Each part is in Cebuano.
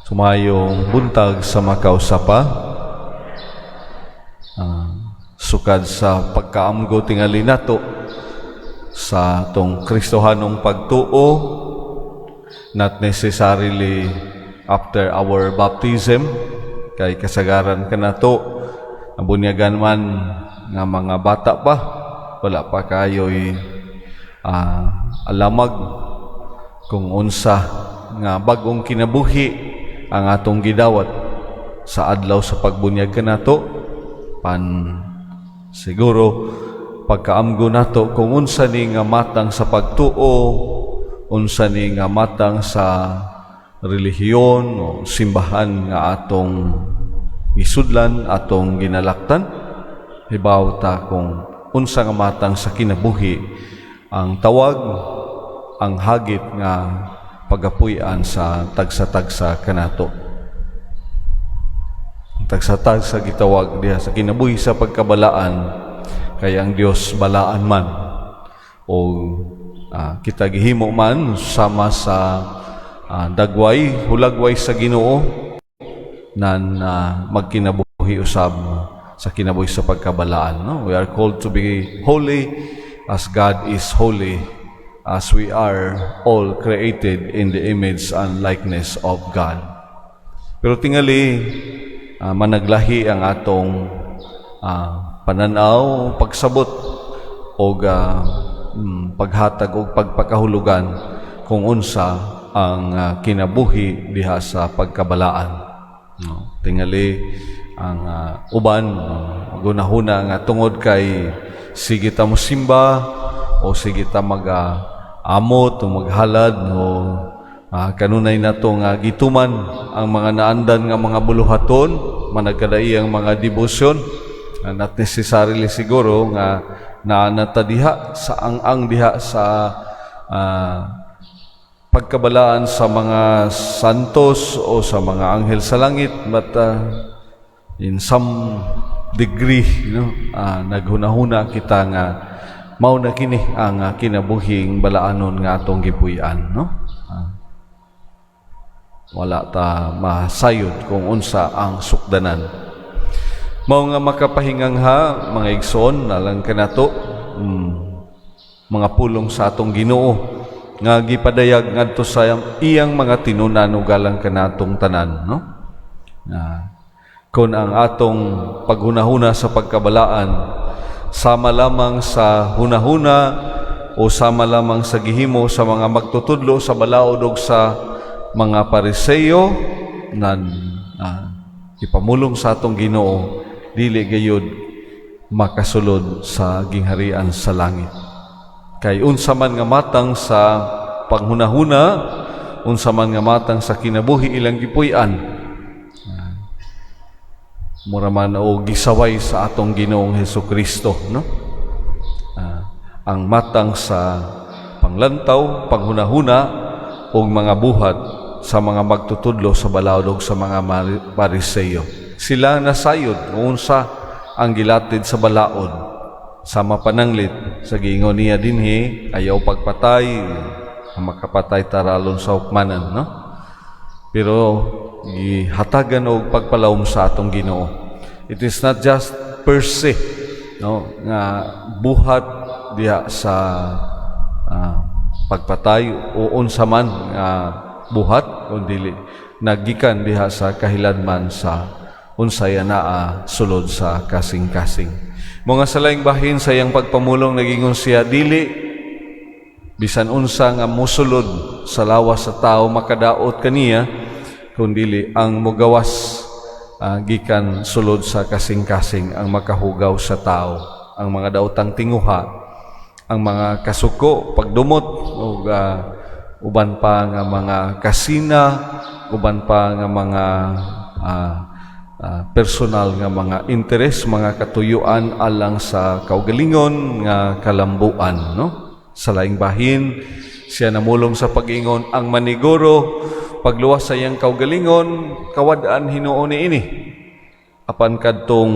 Maayong buntag sa makausapa. Sukad sa pagkaamgo tingali nato sa atong Kristohanong pagtuo, not necessarily after our baptism, kay kasagaran kanato nabunyagan man nga mga bata pa, wala pa kayo'y alamag kung unsa nga bagong kinabuhi ang atong gidawat sa adlaw sa pagbunyag kanato. Pan siguro pagkaamgo nato kung unsa ni nga matang sa pagtuo, unsa ni nga matang sa relihiyon o simbahan nga atong gisudlan, atong ginalaktan, hibaw ta kung unsa nga matang sa kinabuhi ang tawag, ang hagit nga pagapuy-an sa tagsa-tagsa kanato. Ang tagsa-tagsa gitawag diha sa kinabuhi sa pagkabalaan, kay ang Dios balaan man o kita gihimo man sama sa dagway hulagway sa Ginoo nan magkinabuhi usab sa kinabuhi sa pagkabalaan, no? We are called to be holy as God is holy, as we are all created in the image and likeness of God. Pero tingali managlahi ang atong pananaw, pagsabot og paghatag og pagpakahulugan kung unsa ang kinabuhi diha sa pagkabalaan. No, tingali ang uban gunahuna nga tungod kay sige ta mosimba o sige ta mag amot o maghalad o kanunay nato nga gituman ang mga naandan nga mga buluhaton, managkadai ang mga debosyon. Not necessarily siguro nga naa na ta diha sa ang-ang diha sa pagkabalaan sa mga santos o sa mga anghel sa langit, but in some degree, no, naghunahuna kita nga mao na kini ang kinabuhing balaanon nga atong gipuy-an, no? Wala ta masayod kung unsa ang sukdanan. Mao nga makapahingangha, mga igsoon, alang kanato mga pulong sa atong Ginoo nga gipadayag ngadto sa iyang mga tinunan ug alang kanatong tanan, no, na kon ang atong paghunahuna sa pagkabalaan sama lamang sa hunahuna o sama lamang sa gihimo sa mga magtutudlo sa balaod ug sa mga Pariseyo nan ipamulong sa atong Ginoo, dili gayud makasulod sa gingharian sa langit. Kay unsa man nga matang sa panghunahuna, unsa man nga matang sa kinabuhi ilang gipuy-an, mura man og gisaway sa atong Ginoong Hesus Kristo, no? Ang matang sa panglantaw, panghunahuna ug mga buhat sa mga magtutudlo sa balaod ug sa mga Pariseyo. Sila nasayod kung unsa ang gilatid sa balaod, sama pananglit sa giingon niya dinhi, ayaw pagpatay, ang makapatay taralon sa hukmanan, no? Pero gihatagan og pagpalawom sa atong Ginoo. It is not just per se, no, nga buhat diha sa pagpatay o unsa man nga buhat, kun dili nagikan diha sa kahiladman sa unsay anaa sulod sa kasing-kasing. Mga sa laing bahin, sa iyang pagpamulong nagingon siya, dili bisan unsa nga musulod sa lawas sa tao makadaot kaniya, kundili ang mugawas gikan sulod sa kasing-kasing ang makahugaw sa tao. Ang mga daotang tinguha, ang mga kasuko, pagdumot ug uban pa nga mga kasina, uban pa nga mga personal nga mga interes, mga katuyuan alang sa kaugalingon nga kalambuan, no? Sa laing bahin, siya namulong sa pag-ingon, ang maniguro pagluwas sa iyang kaugalingon, kawad-an hinuon niini. Apan kadtong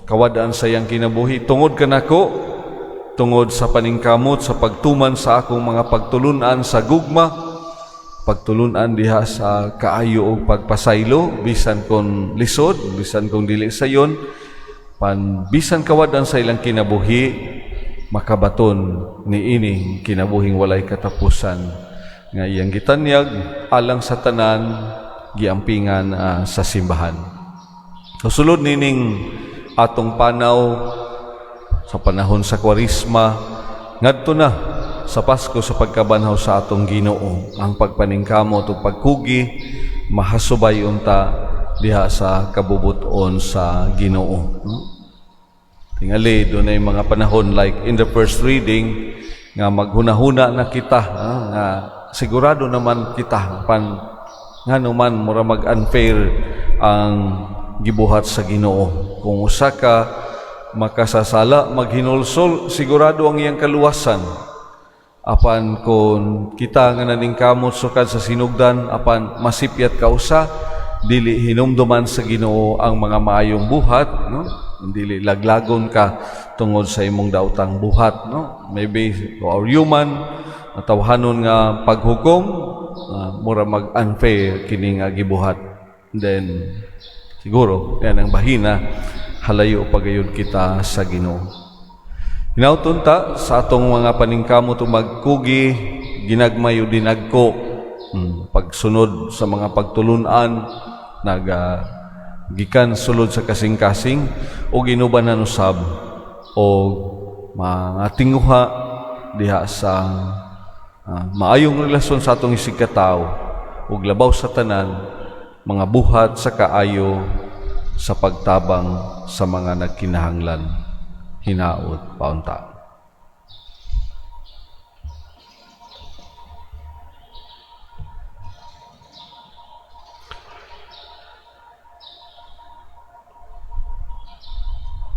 kawad-an sa iyang kinabuhi tungod kanako, tungod sa paningkamot sa pagtuman sa akong mga pagtulunan sa gugma, pagtulunan diha sa kaayo og pagpasaylo, bisan kon lisod, bisan kung dili sayon pan, bisan kawadan sa ilang kinabuhi, makabaton niini kinabuhing walay katapusan nga iyang gitanyag alang sa tanan, giampingan sa simbahan. So, sulod nining atong panaw sa panahon sa Kwaresma ngadto na sa Pasko, sa pagkabanhaw sa atong Ginoo, ang pagpaningkamot ug pagkugi mahasubay unta diha sa kabubuton sa Ginoo, no? Tingali dunay mga panahon, like in the first reading, nga maghunahuna na kita nga sigurado naman kita, pan ngano man mura mag unfair ang gibuhat sa Ginoo? Kung usa ka makasasala maghinulsol, sigurado ang iyang kaluwasan, apan kung kita nga naningkamot sukad sa sinugdan apan masipyat kausa, dili hinumduman sa Ginoo ang mga maayong buhat, no? Dili laglagon ka tungod sa imong daotang buhat, no? Maybe to our human natawhanon nga paghukom, mura mag unfair kini nga gibuhat. Then siguro yan ang bahina, halayo pagayod kita sa Ginoo. Hinawton ta sa atong mga paningkamot ug magkugi, ginagmay o dinagko, pagsunod sa mga pagtulunan naga gikan sulod sa kasing-kasing o ginubanan usab o mga tinguha diha sa maayong relasyon sa atong isigkatawo ug labaw sa tanan, mga buhat sa kaayo sa pagtabang sa mga nagkinahanglan. Hinaot paunta.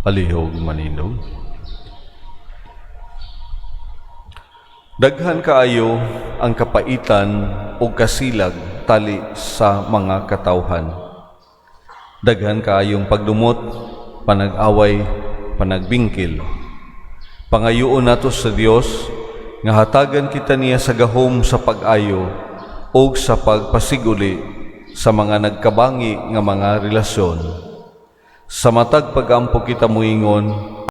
Palihog manindog. Daghan kaayo ang kapaitan ug kasilag tali sa mga katawhan. Daghan kaayong pagdumot, panag-away, panagbingkil. Pangayoon nato sa Dios nga hatagan kita niya sa gahom sa pag-ayo ug sa pagpasiguli sa mga nagkabangi nga mga relasyon. Sa matag pag-ampo kita muingon,